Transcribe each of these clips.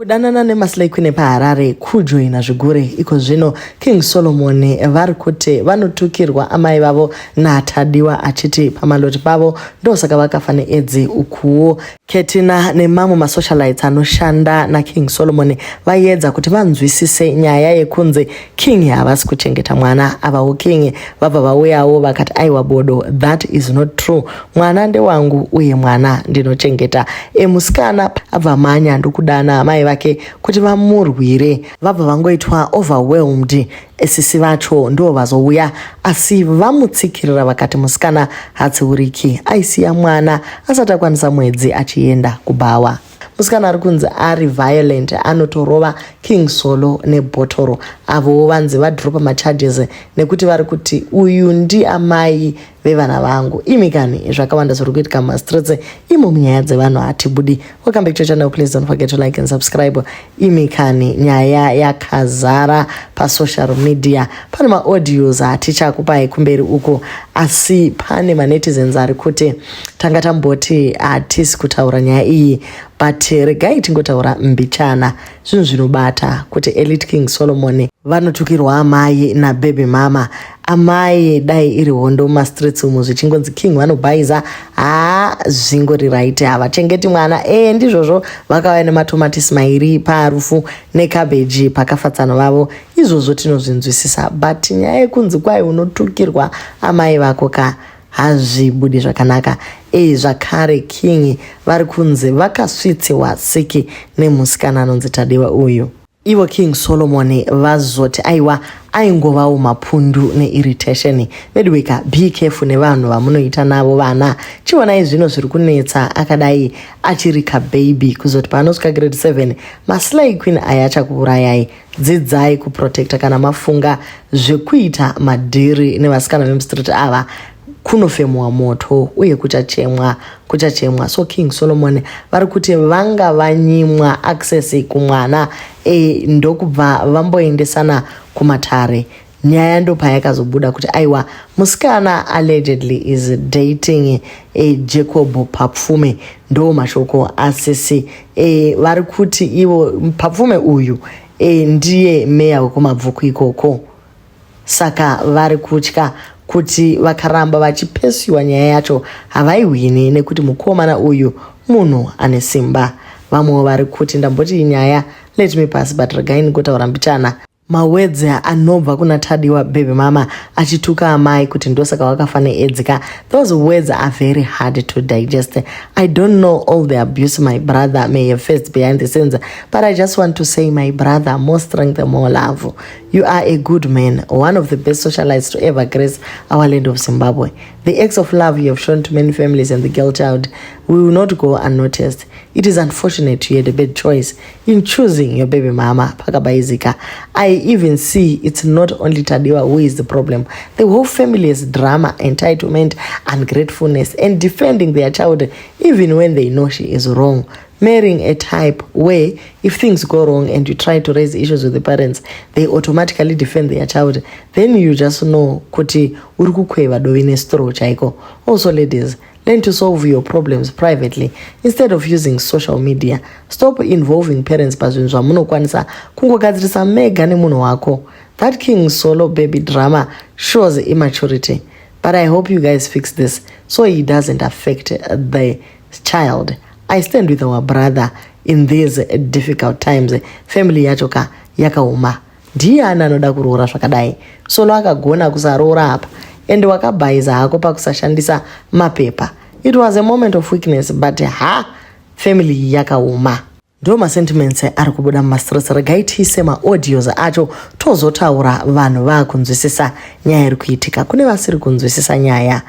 Kudanana nemaslay queen epaHarare kujoina zvigure iko zvino. King Solomon vari kuti vanotukirwa amai vavo naTadiwa achiti pamaloti pavo ndosaka vakafa needzi. Ukuwo Ketina nemamwe masocialites anoshanda naKing Solomon vaiedza kuti vanzwisise nyaya yekunzi King havasi kuchengeta mwana. Avawo King vabva vauyawo vakati aiwa bodo, that is not true, mwana ndewangu uye mwana ndinochengeta. Musikana abva manya ndokudana amai vake kuti vamurwire, vabva vangoitwa overwhelmed. Sisi vacho ndo vazouya asi vamutsikirira vakati musikana hatsiuriki, aisiya mwana asati akwanisa mwedzi achienda kubhawa. Musikana ari kunzi ari violent, anotorova King Solo nebhotoro. Avowo vanzi vadropa macharges nekuti vari kuti uyu ndiamai vevana vangu. Imi kani, zvakawanda zviri kuitika mumastreets imo munyaya dzevanhu hatibudi. Welcome back to channel, please don't forget to like and subscribe. Imi kani, nyaya yakazara pasocial media, pane maaudios atichakupai kumberi uko, asi pane manetizens ari kuti tanga tamboti hatisi kutaura nyaya iyi, but regai tingotaura mbichana. Zvinhu zvinobata kuti Elite King Solomon vanotukirwa amai nababy mama. Amai dai iri hondo mumastreets umu, zvichingonzi King vanobhaiza, haa, zvingori right, havachengeti mwana. Ndizvozvo, vakauya nematomatisi mairi parufu nekabheji pakafatsana vavo, izvozvo tinozvinzwisisa, but nyaya yekunzi kwai unotukirwa amai vako ka, hazvibudi zvakanaka. Zvakare King vari kunzi vakasvitsiwa siki nemusikana anonzi Tadiwa uyu. Ivo King Solomon vazoti aiwa, aingovawo mapundu neirritation. Vedweka, be careful nevanhu vamunoita navo vana. Chionai zvino zviri kunetsa akadai achiri kababy, kuzoti paanosvika grade 7 maslay queen aya achakuurayai. Dzidzai kuprotecta kana mafunga zvekuita madhiri nevasikana vemustreet ava. Kunofemwa moto uye kuchachemwa, kuchachemwa. So King Solomon vari kuti vanga vanyimwa access kumwana, ndokubva vamboendesana kumatare. Nyaya ndopayakazobuda kuti aiwa, musikana allegedly is dating Jacob Papfume. Ndo mashoko asisi. Vari kuti ivo Papfume uyu ndiye meya wekuMabvuku ikoko, saka vari kutya kuti vakaramba vachipesiwa nyaya yacho havaihwini nekuti mukomana uyu munhu ane simba. Vamwewo vari kuti ndamboti nyaya let me pass, but regai ndingotaura mbichana. Mawords anobva kuna Tadiwa baby mama achituka amai kuti ndosaka wakafa needzi ka, those words are very hard to digest. I don't know all the abuse my brother may have faced behind the scenes, but I just want to say, my brother, more strength and more love. You are a good man, one of the best socialites to ever grace our land of Zimbabwe. The acts of love you have shown to many families and the girl child will not go unnoticed. It is unfortunate you had a bad choice in choosing your baby mama. Pakabaizika. I even see it's not only Tadiwa who is the problem. The whole family is drama, entitlement, ungratefulness, and defending their child even when they know she is wrong. Marrying a type where if things go wrong and you try to raise issues with the parents, they automatically defend their child, then you just know kuti uri kukweva dovi nestraw chaiko. Also, ladies, learn to solve your problems privately instead of using social media. Stop involving parents pazvinhu zvamunokwanisa kungogadzirisa mega nemunhu wako. That King Solo baby drama shows immaturity, but I hope you guys fix this so he doesn't affect the child. I stand with our brother in these difficult times. Family yacho ka yakaoma. Ndiani anoda kuroora zvakadai? Solo akagona kusaroora apa, and wakabhaiza hako pakusashandisa mapepa. It was a moment of weakness, but ha, family yakaoma. Ndo masentiments ari kubuda mumastreets. Regai tiise maaudios acho, tozotaura vanhu vaakunzwisisa nyaya iri kuitika. Kune vasiri kunzwisisa nyaya,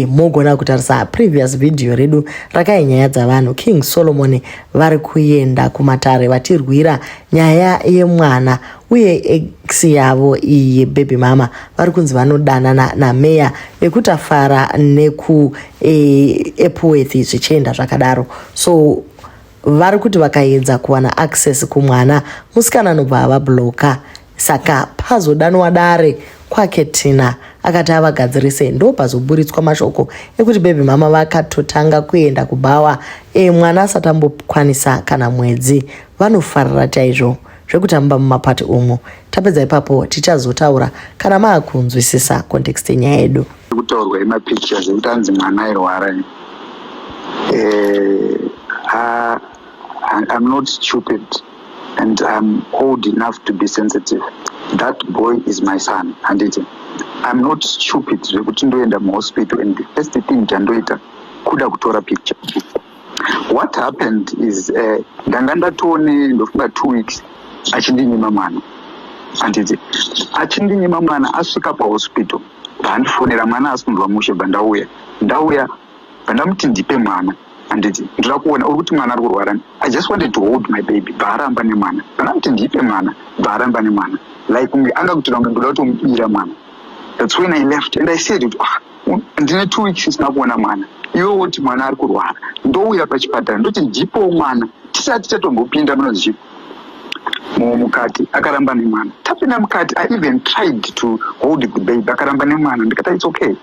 mogona kutarisa previous video redu rakai nyaya dzavanhu. King Solomon vari kuenda kumatare vachirwira nyaya yemwana, uye ex yavo iyi baby mama vari kunzi vanodanana nameya vekuTafara neku Epworth, zvichienda zvakadaro. So vari kuti vakaedza kuwana access kumwana, musikana anobva avabloka. Saka pazodanwa dare kwaKetina akati avagadzirise, ndo pazoburitswa mashoko ekuti baby mama vakatotanga kuenda kubhawa, mwana asati ambokwanisa kana mwedzi. vanofarira chaizvo zvekutamba mumapati umu. Tapedza ipapo tichazotaura kana maakunzwisisa context yenyaya yedu. Kutaurwa yemapictures ekuti anzi mwana airwara eh, I'm not stupid and I'm old enough to be sensitive. That boy is my son, handiti? I'm not stupid zvekuti ndoenda muhospital and the first thing chandoita kuda kutora picture. What happened is ndanga ndatone ndofunga 2 weeks achindinyima mwana, handiti? Achindinyima mwana, asvika pahospital, bvaandifonera, mwana asi kunzwa mushe. Bva ndauya, ndauya, bva ndamuti, "Ndipe mwana, handiti? Ndoda kuona uri kuti mwana ari kurwara. I just wanted to hold my baby." Bva aramba nemwana. Bva ndamuti, "Ndipe mwana." Bva aramba nemwana, like kunge anga kutoda kunge ndoda kutomubira mwana. That's when I left and I said kuti, "Ah, ndine 2 weeks isina kuona mwana, iwe woti mwana ari kurwara. Ndouya pachipatara, ndoti ndipowo mwana, tisati tatombopinda munoziva mukati." Akaramba nemwana. Tapinda mukati, I even tried to hold the baby, akaramba nemwana. Ndikati, "It's okay,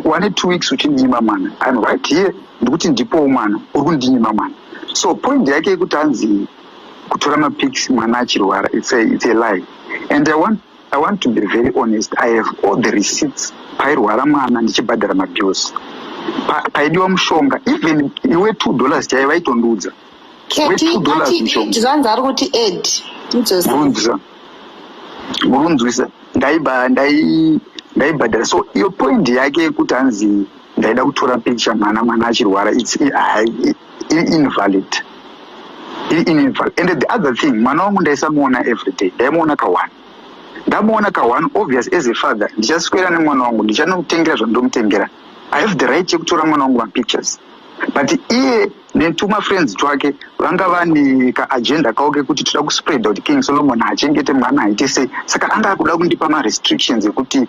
wane 2 weeks uchindinyima mwana. I'm right here, ndikuti ndipowo mwana, uri kundinyima mwana." So point yake yekuti hanzi kutora mapics mwana achirwara, it's a lie. And I want to be very honest, I have all the receipts. Pairwara mwana ndichibhadhara mabills, paidiwa mushonga, even iwe $2 chaiyo vaitondiudza. We $2. Zvanzi ari kuti ed. Murunzwisa, murunzwisa, ndaibhadhara. So iyo point yake yekuti hanzi ndaida kutora picture mwana achirwara, it's invalid, invalid. And the other thing, mwana wangu ndaisamuona every day, ndaimuona ka1. Ndamuona ka1, obvious, as a father ndichaswera nemwana wangu, ndichanomutengera zvandomutengera. I have the right yekutora mwana wangu mapictures, but iye netuma friends twake vanga vane kaagenda kavo kekuti toda kuspreada kuti King Solomon achengete mwana, aite sei. Saka anga akuda kundipa marestrictions ekuti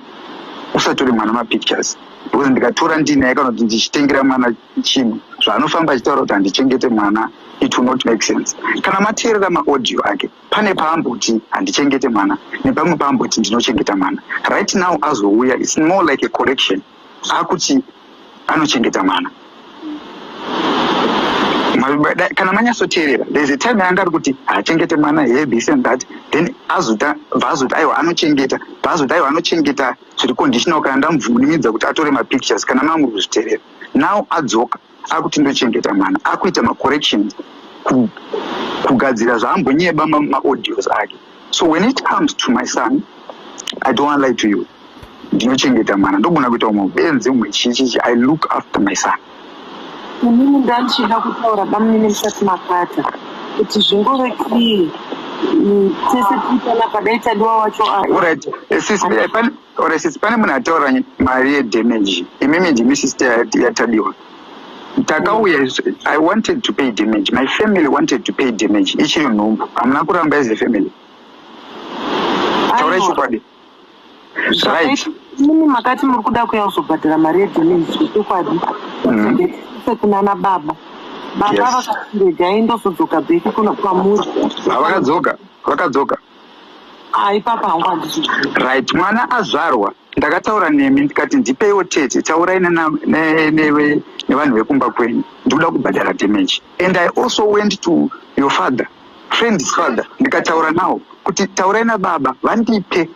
usatore mwana mapictures, because ndikatora ndinaye kana kuti ndichitengera mwana chinhu, zvaanofamba achitaura kuti handichengete mwana, it will not make sense. Kana mateerera maaudio ake, pane paamboti handichengete mwana nepamwe paamboti ndinochengeta mwana. Right now azouya, it's more like a correction, akuti anochengeta mwana. Kana manyatsoteerera, there's a time yaanga ari kuti haachengete mwana, he this and that, then azota bva azoti aiwa, anochengeta, bva azoti aiwa, anochengeta zviri conditional kana ndamubvumidza kuti atore mapictures. Kana mamuri kuzviteerera now, adzoka akuti ndochengeta mwana, akuita macorrections, kugadzira zvaambonyeba maaudios ake. So when it comes to my son, I don't want lie to you, ndinochengeta mwana. Ndogona kuita umwe benzi, umwe chichichi, I look after my son. Inini ndandichida kutaura, bamunini, musati makata, kuti zvingove clear. Tese tiri panapa, dai Tadiwa wacho Alright, alright sis, pane munhu ataura mari yedamage. Imimi ndimi sister yaTadiwa. Takauya, I wanted to pay damage, my family wanted to pay damage ichiri nhumbu. Hamuna kuramba as a family, taurai chokwadi, right? Mimi makati muri kuda kuya kuzobhadhara mari yedamage zvechokwadi sekunana baba. Baba vakati, "Regai ndozodzoka back kuno kwamuri." Vakadzoka, vakadzoka. Ipapa hangu handizvizivi. Right, mwana azvarwa, ndakataura nemi ndikati, "Ndipeiwo tete, taurai nevanhu vekumba kwenyu, ndikuda kubhadhara damage." And I also went to your father, friend's father, ndikataura nawo kuti taurai nababa vandipe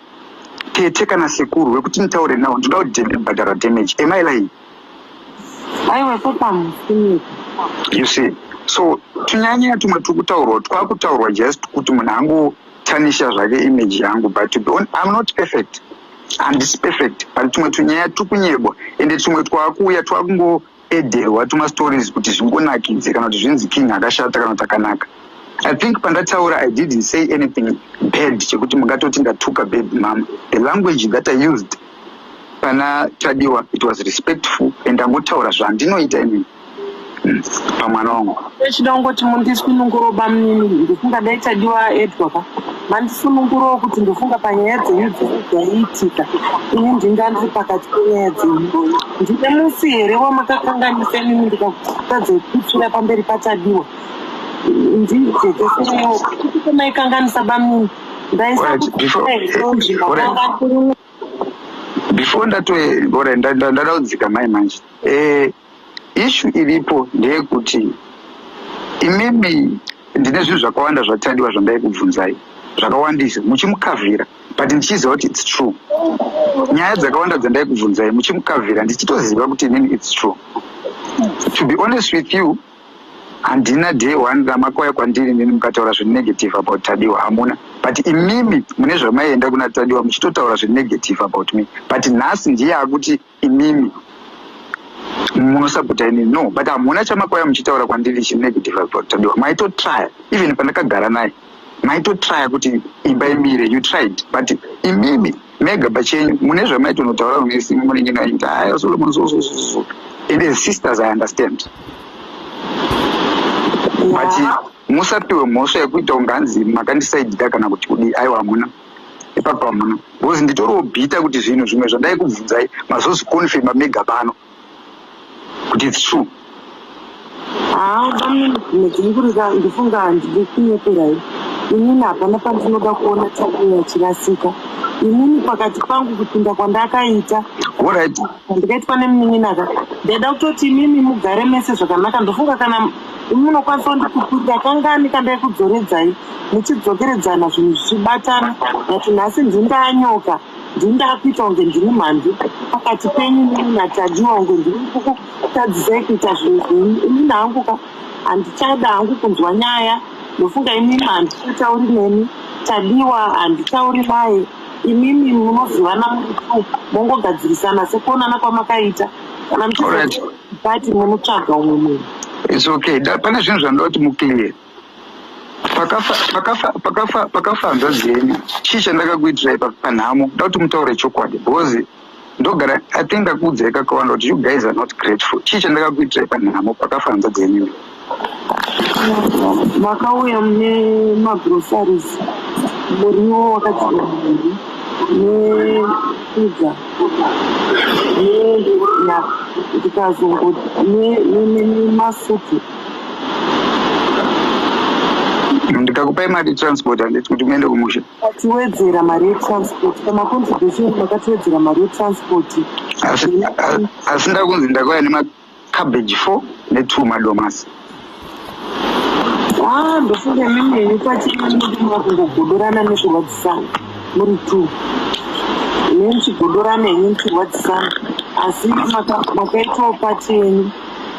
tete kana sekuru wekuti nditaure nawo, ndinoda kubhadhara damage. Am I lying? Aiwa, sopamusimika. You see, so tunyanya tumwe turi kutaurwa, twakutaurwa just kuti munhu angotanisha zvake image yangu. But to be on, I'm not perfect, handisi perfect, but tumwe tunyaya turi kunyebwa, ende tumwe twakuuya twakungoedherwa tumastories kuti zvingonakidze, kana kuti zvinzi King akashata kana kuti akanaka. I think pandataura, I didn't say anything bad chekuti mungatoti ndatuka baby mama. The language that I used pana Tadiwa, it was respectful, and ndangotaura zvandinoita inini pamwana wangu. Echida kungoti mundisununguro, bamunini. Ndofunga dai Tadiwa edwa ka mandisunungurawo, kuti ndofunga panyaya dzenyu dzese dzaiitika, ini ndinga ndiri pakati penyaya dzenyu. Ndine musi here wamakakanganisa inini ndikakutadze kutsura pamberi paTadiwa? Ndijekeserewo kuti pamaikanganisa, bamunini, Alright, ndaisakuaa. Before ndatoe ndada kudzika mai manje, issue iripo ndeyekuti imimi Ndine zvinhu zvakawanda zvaTadiwa zvandaikubvunzai zvakawandisa muchimukavhira but ndichiziva kuti its true. Nyaya dzakawanda dzandaikubvunzai muchimukavhira ndichitoziva kuti inini its true. To be honest with you handina day one ramakauya kwandiri nini mukataura zvenegative about Tadiwa hamuna but imimi mune zvamaienda kuna Tadiwa muchitotaura zvenegative about me but nhasi ndiye akuti imimi munosapota inini no but hamuna chamakauya muchitaura kwandiri chinegative about Tadiwa maitotrya even pandakagara naye maitotrya kuti imba imire you tried but imimi mega pachenyu mune zvamaitonotaura munenge naita haya Solomon so so so so and as sisters I understand but musapiwe mhosva yekuita kunge hanzi makandisaidira kana kuti kudii aiwa hamuna ipapo hamuna because nditoriwo bhita kuti zvinhu zvimwe zvandaikubvunzai mazozvikonfirma mega pano kuti its true haa bamnedzingurika ndifunga handidi kunyeperai inini hapana pandinoda kuona takuya chirasika inini pakati pangu kupinda kwandakaita Alright. ndikaitwa nemunin'inaka ndaida kutoti imimi mugare mese zvakanaka ndofunga kana imi munokwanisa kundipupurira kangani kandaikudzoredzai muchidzokeredzana zvinhu zvichibatana but nhasi ndindanyoka ndini ndakuita kunge ndiri mhandu pakati penyu inini natadiwa kunge ndiri kukutadzisai kuita zvinhu zvenyu inini hangu ka handichada hangu kunzwa nyaya ndofunga imimi handichatauri nemi tadiwa handitauri naye imimi munozivana muri two mongogadzirisana sekuonana kwamakaita kana Alright. muchibati munotsvaga umwe munhu It's okay. Da, pane zvinhu zvandoda kuti muclear. Pakafa pakafa pakafa pakafa hanzvadzi yenyu. Chii chandakakuitirai pa- panhamo? Ndoda kuti mutaure chokwadi because ndogara I think ndakuudzai kakawanda kuti you guys are not grateful. Chii chandakakuitirai panhamo pakafa hanzvadzi yenyu? Makauya mune magroceries, muriwo wakadzikwa muviri nepizza ndikazongo nemasupu. Ndikakupai mari transport handiti kuti muende kumusha. Tiwedzera mari yetransport pamacontribution makatiwedzera mari yetransport. Asi asi ndakunzi ndakauya nema cabbage 4 ne2 madomasi. Ah, ndofunga imimi henyu pachinodinga kungogodorana nekurwadzisana muri two ine muchigodorana henyu muchirwadzisana asi makaitawo pati yenyu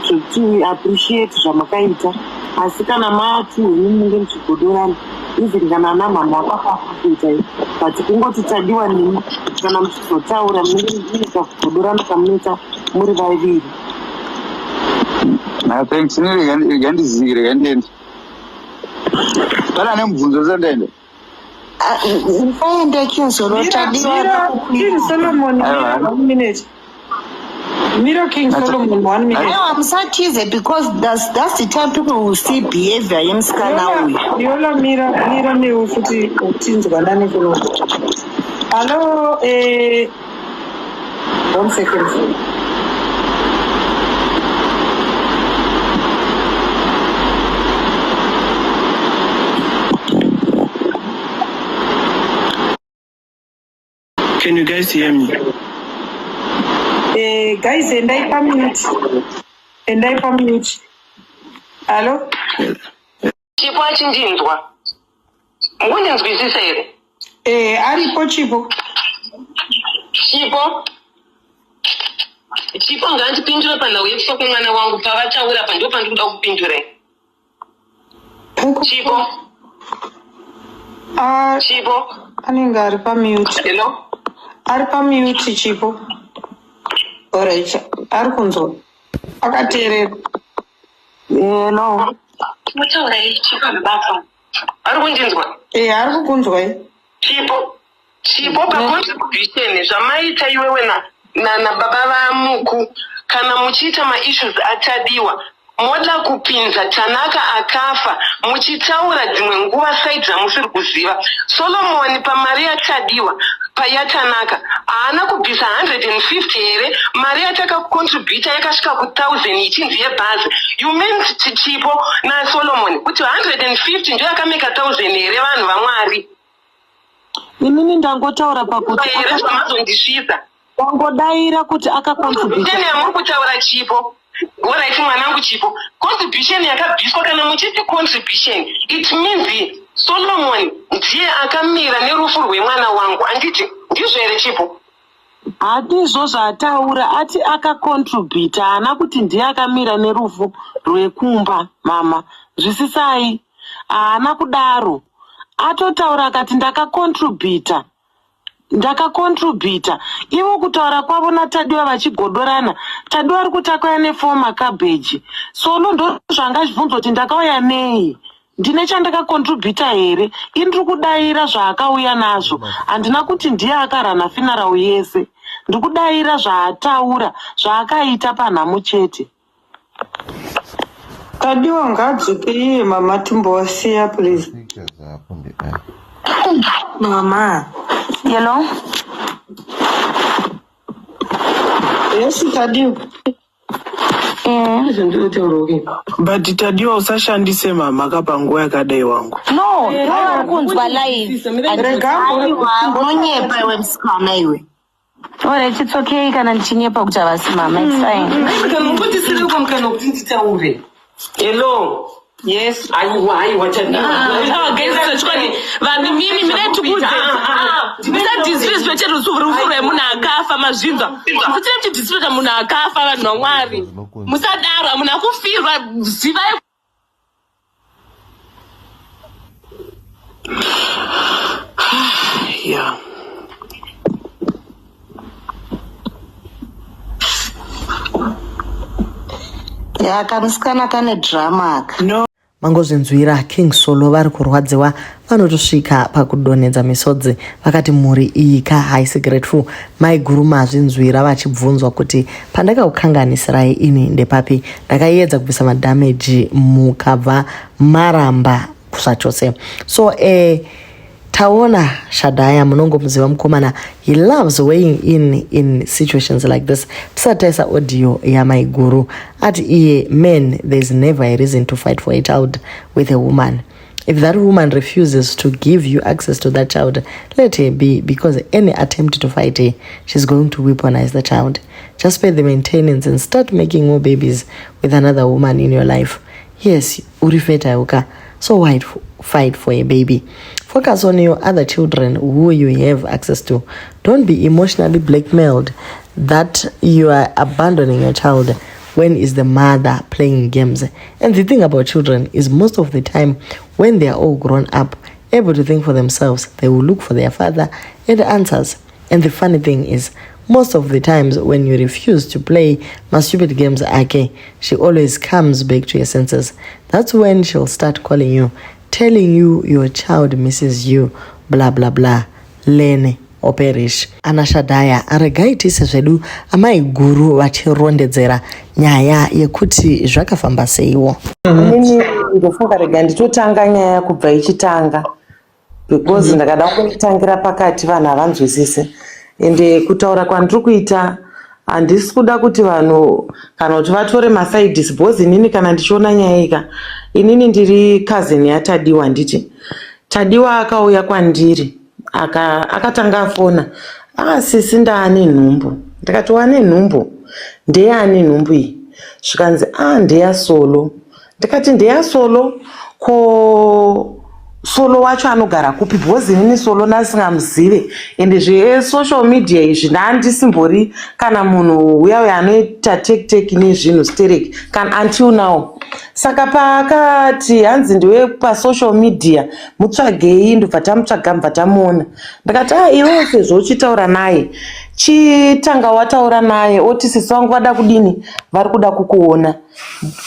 zvekuti we appreciate zvamakaita asi kana mati henyu munenge muchigodorana even kana ana mhamha vakafa kuita but kungoti tadiwa nemi kana muchizotaura munenge muine kakugodorana kamunoita muri vaviri. Ah, thanks. Ini rega rega ndizive, rega ndiende. Pane ane mubvunzo usati ndaenda? Musaende Kinzolo Mira, tadiwa Mira, King Solomon, Mira, Aiwa. one minute. Mira, King Solomon, one minute. Aiwa musatize because that's, that's the time people will see behavior yemusikana Yola, uyu. Yola, Mira, Mira newe futi tinzwanane kuno. Hello, eh, one second. Can you guys hear me? Eh, guys, endai pamute. Endai pamute. Hello? Chipo achindinzwa. Mukundinzwisisa here? Eh, aripo Chipo. Chipo. Chipo ngaandipindure panhau yekufa kwemwana wangu pavataura pa ndipo pandikuda kupindura. Chipo. Ah, Chipo. anenge ari pamute. Hello. Ari pamute Chipo. Alright, ari kunzwa. Akateerera. Hello. Mutaurai Chipo baba. Ari kundinzwa? Eh, ari kukunzwai. Chipo. Chipo pacontribution zvamaita iwewe na, na, na baba vaMuku kana muchiita maissues aTadiwa moda kupinza Tanaka akafa muchitaura dzimwe nguva side dzamusiri kuziva. Solomon pamari yaTadiwa payaTanaka haana kubvisa 150 here mari yatakacontributa yakasvika ku 1000 ichinzi yebhazi you meant Chipo naSolomon kuti 150 ndiyo yakameka 1000 here vanhu vaMwari. Inini ndangotaura pakuti here zvamazondisvitsa ndangodaira kuti akacontributa Tene yamuri kutaura Chipo. Alright mwanangu Chipo, contribution yakabviswa kana muchiti contribution it means Solomon ndiye akamira nerufu rwemwana wangu anditi ndizvo here Chipo? Handizvo zvaataura ati akacontributa haana kuti ndiye akamira nerufu rwekumba mama nzwisisai haana kudaro atotaura akati ndakacontributa ndakacontributa ivo kutaura kwavo natadiwa vachigodorana tadiwa ari kuti akauya nefour makabheji solo ndozvanga achibvunza kuti ndakauya nei ndine chandakacontributa here ini ndiri kudaira zvaakauya nazvo handina kuti ndiye akarana funeral yese ndiri kudaira zvaataura zvaakaita panhamo chete Tadiwa ngaadzoke iye mama timbovasiya please. Mama. Hello. Yes, Tadiwa. Eh. But Tadiwa usashandise mama ka panguva yakadai wangu. No, no vari kunzwa live. Rega Aiwa, unonyepa iwe musikana iwe. Alright, it's okay kana ndichinyepa kuti havasi mama, it's fine. Kana ungondisireko mukana wekuti nditaure. Hello. Yes. Aiwa, aiwa, Ah, guys, chokwadi vanhu mimi mine tikudze musadisrespecte rufu rufu rwemunhu akafa mazvinzwa musatire muchidisrespecta munhu akafa vanhu vamwari musadaro hamuna kufirwa zivai Yeah. Ya kamusikana kane drama aka. No. Mangozvinzwira King Solo vari kurwadziwa vanotosvika pakudonhedza misodzi vakati mhuri iyi ka haisi grateful. Maiguru mazvinzwira vachibvunzwa kuti pandakakukanganisirai ini ndepapi ndakaiedza kubvisa madamage mukabva maramba zvachose. So eh, Taona Shadaya munongomuziva mukomana he loves weighing in in situations like this tisati taisa audio yamaiguru ati iye man there's never a reason to fight for a child with a woman if that woman refuses to give you access to that child let her be because any attempt to fight her she's going to weaponize the child just pay the maintenance and start making more babies with another woman in your life yes uri fertile ka so why fight for a baby focus on your other children who you have access to don't be emotionally blackmailed that you are abandoning your child when is the mother playing games and the thing about children is most of the time when they are all grown up able to think for themselves they will look for their father and answers and the funny thing is most of the times when you refuse to play my stupid games ake she always comes back to her senses that's when she'll start calling you telling you your child misses you blah blah blah learn or perish ana shadhaya regai tise zvedu amai guru vachirondedzera nyaya yekuti zvakafamba seiwo inini ndofunga rega nditotanga nyaya kubva ichitanga because mm -hmm. ndakada kungoitangira pakati vanhu havanzwisise ende kutaura kwandiri kuita handisi kuda kuti vanhu kana kuti vatore masaidis because inini kana ndichiona nyaya ika inini ndiri cousin yatadiwa handiti tadiwa akauya kwandiri akatanga aka afona ah sisi ndaane nhumbu ndikati wane nhumbu ndeyani nhumbu iyi zvikanzi ah ndeyasolo ndikati ndeyasolo ko solo wacho anogara kupi because inini solo ndasingamuzive ende zvesocial media izvi ndandisimbori kana munhu uya uya anoita take take nezvinhu sterek kana until now saka paakati hanzi ndiwe pasocial media mutsvagei ndobva tamutsvaga mubva tamuona ndikati a ah, iwewo sezvo uchitaura naye chitanga wataura naye oti sisi vangu vada kudini vari kuda kukuona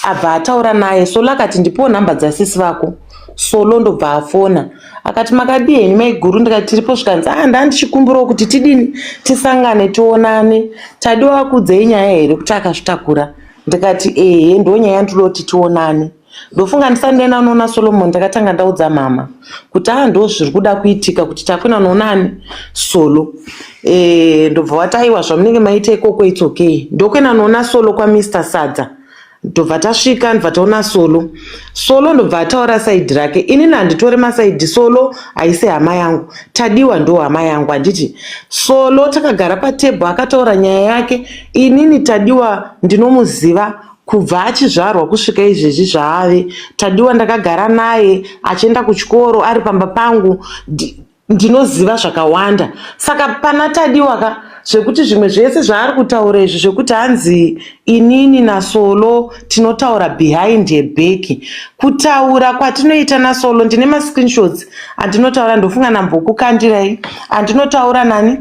abva ataura naye solo akati ndipowo nhamba dzasisi vako solo ndobva afona akati makadii henyu maiguru ndikati tiripo zvikanzi a ah, ndandichikumbirawo kuti tidini tisangane tionane tadiwa akuudzei nyaya here kuti akazvitakura ndikati ehe ndonyaya ndinoda kuti tionane ndofunga ndisati ndaenda unoona solomon ndakatanga ndaudza mama kuti aa ndo zviri kuda kuitika kuti takuenda unoonani solo e, ndobva wati aiwa zvamunenge maita ikoko its okay ndokuenda unoona solo kwamr sadza ndobva tasvika ndobva taona solo solo ndobva ataura saidi rake inini handitore masaidi solo haisi hama yangu tadiwa ndo hama yangu handiti solo takagara patebho akataura nyaya yake inini tadiwa ndinomuziva Kubva achizvarwa kusvika izvezvi zvaave, Tadiwa ndakagara naye achienda kuchikoro ari pamba pangu ndinoziva zvakawanda. Saka pana Tadiwa ka zvekuti zvimwe zvese zvaari kutaura izvi zvekuti hanzi inini naSolo tinotaura behind her back. Kutaura kwatinoita naSolo ndine mascreenshots andinotaura ndofunga ndambokukandirai andinotaura nani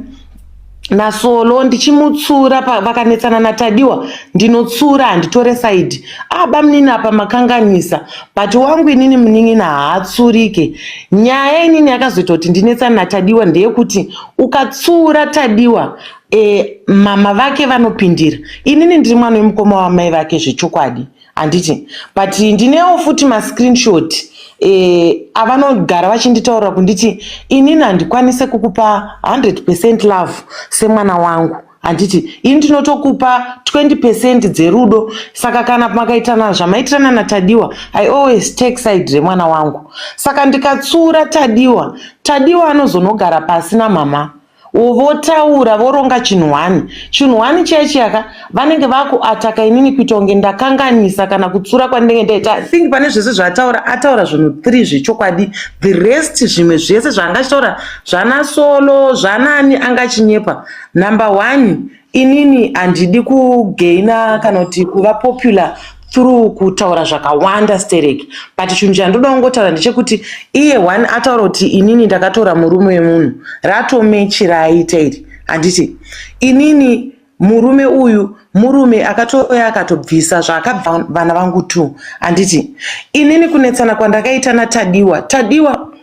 naSolo ndichimutsura vakanetsana naTadiwa ndinotsura handitore side ah bamunini apa makanganisa but wangu inini munin'ina haatsurike nyaya inini yakazoita kuti ndinetsane naTadiwa ndeyekuti ukatsura Tadiwa e, mama vake vanopindira inini ndiri mwana wemukoma wamai vake zvechokwadi handiti but ndinewo futi mascreenshot eh, avanogara vachinditaurira kunditi inini handikwanise kukupa 100 percent love semwana wangu handiti ini ndinotokupa 20 percent dzerudo saka kana makaitana zvamaitirana natadiwa i always take side remwana wangu saka ndikatsura tadiwa tadiwa anozonogara pasi namama Votaura voronga chinhu one. Chinhu one chiya chiyaka vanenge vakuataka inini kuita kunge ndakanganisa kana kutsura kwandinenge ndaita. I think pane zvese zvaataura ataura zvinhu 3 zvechokwadi the rest zvimwe zvese zvaanga achitaura zvana solo zvanani anga achinyepa. Number one Inini handidi kugaina kana kuti kuva popular through kutaura zvakawanda stereki but chinhu chandoda kungotaura ndechekuti iye one ataura kuti inini ndakatora murume wemunhu ratomechi raaita iri handiti inini murume uyu murume akatouya akatobvisa zvaakabva vana vangu two handiti inini kunetsana kwandakaita natadiwa tadiwa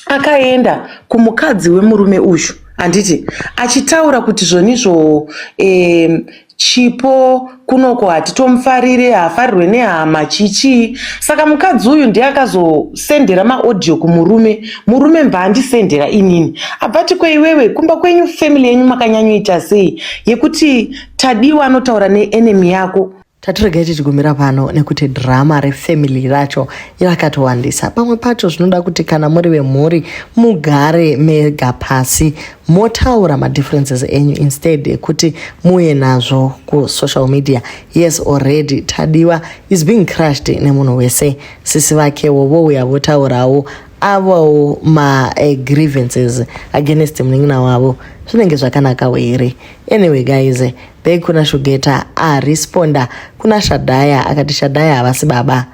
akaenda kumukadzi wemurume uyu handiti achitaura kuti zvonizvo eh, chipo kunoko hatitomufarire haafarirwe nehama chichii saka mukadzi uyu ndiye akazosendera maaudio kumurume murume mbva andisendera inini abva ati kweiwewe kumba kwenyu family yenyu makanyanyoita sei yekuti tadiwa anotaura neenemy yako Tatiregai tichigumira pano nekuti drama refamily racho rakatowandisa. Pamwe pacho zvinoda kuti kana muri vemhuri mugare mega pasi motaura madifferences enyu instead ekuti muuye nazvo kusocial media. Yes, already Tadiwa is being crushed nemunhu wese. Sisi vakewo vouya votaurawo avowo magrievances against munin'ina wavo. Zvinenge zvakanakawo here? Anyway guys, Back kuna Shugeta aresponda kuna Shadaya akati Shadaya havasi baba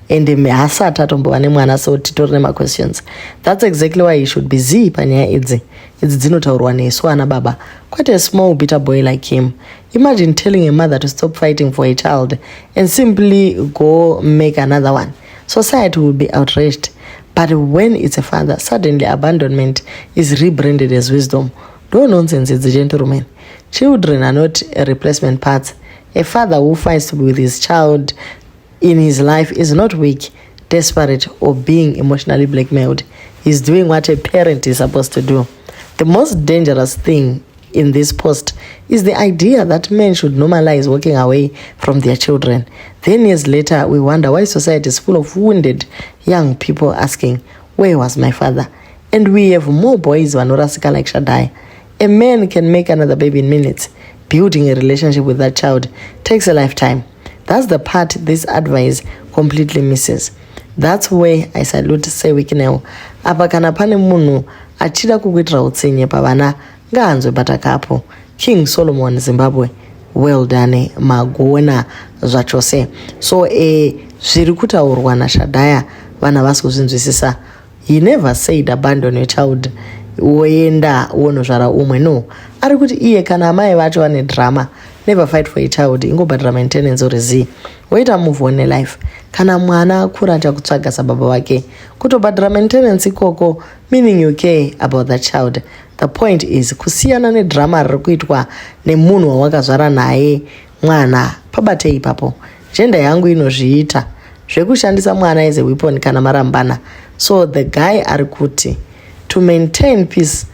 and hasati atombova nemwana so titori nemaquestions that's exactly why he should be zii panyaya idzi idzi dzinotaurwa nesu ana baba quite a small bitter boy like him imagine telling a mother to stop fighting for a child and simply go make another one society will be outraged but when it's a father suddenly abandonment is rebranded as wisdom ndo nonsense idzi gentlemen Children are not replacement parts. A father who fights to be with his child in his life is not weak, desperate, or being emotionally blackmailed. He's doing what a parent is supposed to do. The most dangerous thing in this post is the idea that men should normalize walking away from their children. Then years later, we wonder why society is full of wounded young people asking, Where was my father? And we have more boys vanorasika like Shaddai. A man can make another baby in minutes. Building a relationship with that child takes a lifetime. That's the part this advice completely misses. That's where I salute Sir Wicknell. Apa kana pane munhu achida kukuitira utsinye pavana ngaanzwe batakapo. King Solomon Zimbabwe. Well done magona zvachose. So eh zviri kutaurwa naShadaya vana vasi kuzvinzwisisa. He never said abandon your child woenda wonozvara umwe no ari kuti iye kana amai vacho vane drama never fight for a child ingobhadhara maintenance or z woita move on nelife kana mwana akura achakutsvaga sababa vake kutobhadhara maintenance ikoko meaning you care about that child the point is kusiyana nedrama riri kuitwa nemunhu wawakazvara naye mwana pabate ipapo gender yangu inozviita zvekushandisa mwana as a weapon kana marambana so the guy ari kuti to maintain peace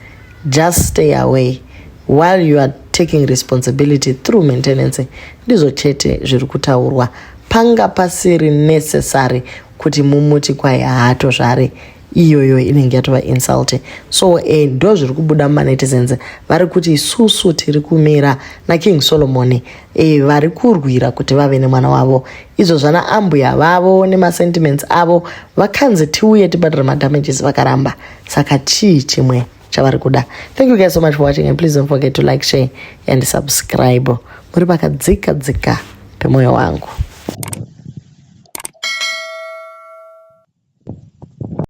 just stay away while you are taking responsibility through maintenance ndizvo chete zviri kutaurwa panga pasiri necessary kuti mumuti kwai haatozvare Iyoyo inenge yatova insult. So ndo zviri kubuda mumanetizens, vari kuti isusu tiri kumira naKing Solomon, vari kurwira kuti vave nemwana wavo. Izvo zvana ambuya vavo nemasentiments avo, vakanzi tiuye tibhadhare madamages, vakaramba. Saka chii chimwe chavari kuda? Thank you guys so much for watching, and please don't forget to like, share and subscribe. Muri pakadzika dzika pemwoyo wangu.